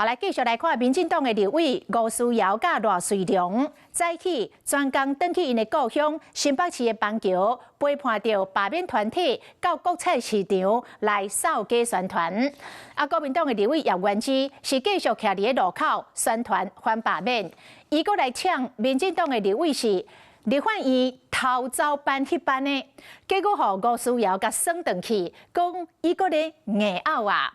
好，來繼續來看民進黨的立委吳思瑤佮賴瑞隆，早起專工轉去𪜶的故鄉新北市的板橋，陪伴著罷免團體到國菜市場來掃街宣傳。啊，國民黨的立委葉元之是繼續徛佇咧路口宣傳反罷免，伊閣來嗆民進黨的立委是立法院偷走班彼班的，結果予吳思瑤共耍轉去，講伊閣咧硬拗啊！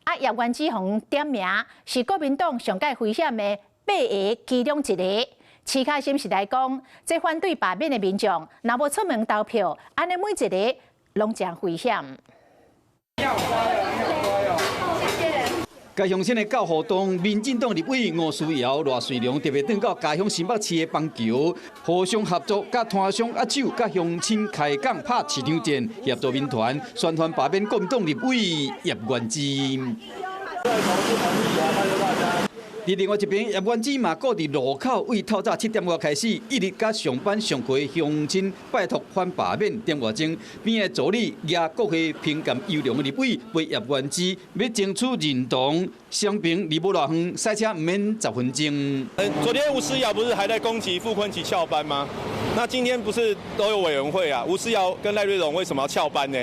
啊，葉元之予人點名是國民黨上蓋危險的八个其中一个。徐巧芯是來講，這反對罷免的民眾，若無出門投票，按呢每一个攏誠危險。嘉鄉親的教活動，民進黨立委吳思瑤、賴瑞隆特別轉到家鄉新北市的板橋，互相合作，佮攤商握手，佮鄉親開講拍市場戰，協助民團宣傳罷免國民黨立委葉元之。佇另外一邊，葉元之嘛，閣佇路口對透早7點外開始，一直佮上班上課的鄉親拜託反罷免點外鐘，邊的助理舉國會評鑑優良的立委陪葉元之，欲爭取認同，雙平離無偌遠，賽車毋免10分鐘。昨天吳思瑤不是還在攻擊傅崐萁翹班嗎？那今天不是都有委員會啊？吳思瑤跟賴瑞隆為什麼要翹班呢？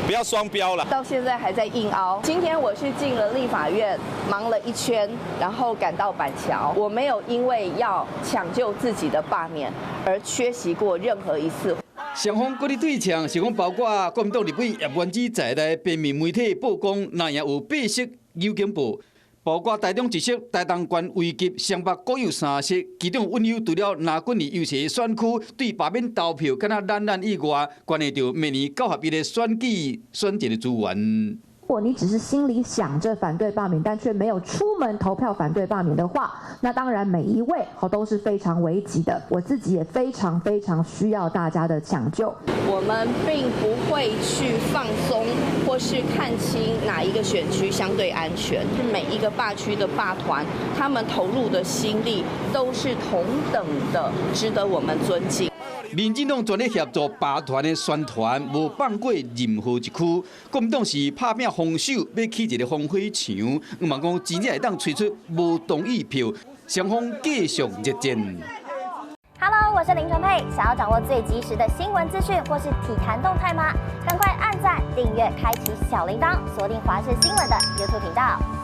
不要雙標了。到現在還在硬凹。今天我是進了立法院，忙了一圈，然後趕到板橋。我沒有因為要搶救自己的罷免而缺席過任何一次。雙方閣咧對嗆，是講包括國民黨立委葉元之在內，平面媒體曝光，那也有白色誘警報。包括台中一色、台東縣危急、雙北各有三席，其中溫柔除了藍軍的優勢選區對罷免投票，敢若懶懶以外，關係著明年9合1的選舉選戰的資源。如果你只是心裡想着反對罷免，但卻沒有出門投票反對罷免的話，那當然每一位都是非常危急的。我自己也非常非常需要大家的搶救。我們並不會去放鬆或是看輕哪一個選區相對安全。每一個罷區的罷團，他們投入的心力都是同等的，值得我們尊敬。民進黨全力協助罷團的宣傳，無放過任何一區。國民黨是拍拚封手，欲起一个防火牆，毋嘛講真正會當催出無同意票，雙方繼續熱戰。 Hello，我是林純佩，想要掌握最及時的新聞資訊或是體壇動態嗎？趕快按讚、訂閱、開啟小鈴鐺，鎖定華視新聞的 YouTube 頻道。